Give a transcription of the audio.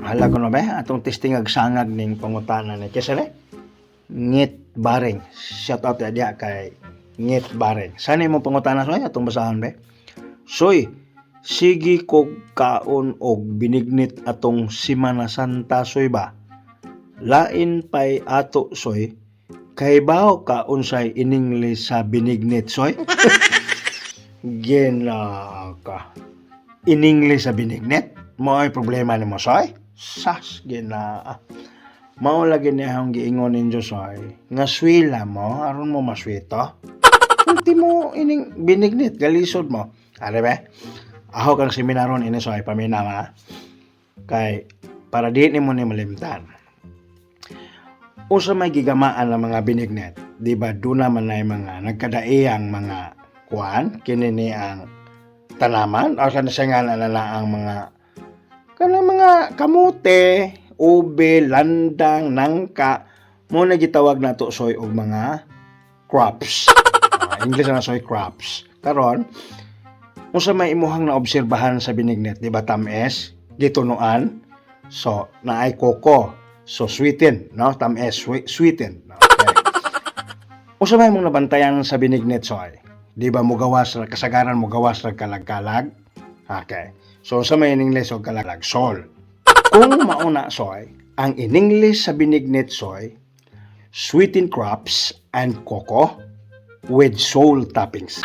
Hala ko na ba atong testing ag sangag ning pangutana ni kaysa ni Ngit Baring. Shout out diha kay Ngit Baring. Sana imong pangutana, soy, atong basahon be. Soy, sige kog kaon og binignit atong Simana Santa, soy, ba? Lain pay ato, soy. Kahibaw ka unsay in-English sa binignit, soy? Gina ka. In English sa binignit? Mao ay problema nimo, soy? Sas, gina. Mao lagi niya ang giingon ninyo, soy. Nga swila mo, aron mo maswito. Hindi mo ining binignit, galisod mo. Are ba? Ako kang seminaron ini, soy, paminaw ha. Kay para di nimo ni malimtan. Usa may gigamaan ng mga binignit, di ba doon naman ay mga nagkadaiyang mga kuan, kini ni ang tanaman, o sa siya nga na na ang mga kanang mga kamote, ube, landang, nangka, mo na gitawag nato, soy, og mga crops. Ah, English na, soy, crops. Karon, unsa may imuhang naobserbahan sa binignit, di ba tamis, gitunuan, so naay coco, so sweeten, no? Tamis, sweeten. Okay. Unsa may imong nabantayan sa binignit, soy? Di ba mugawas ra kasagaran, mugawas ra kalag-kalag? Okay. So unsa may in English og kalag? Soul. Kung mauna, soy, ang in English sa binignit, soy, sweetened crops and cocoa with soul toppings.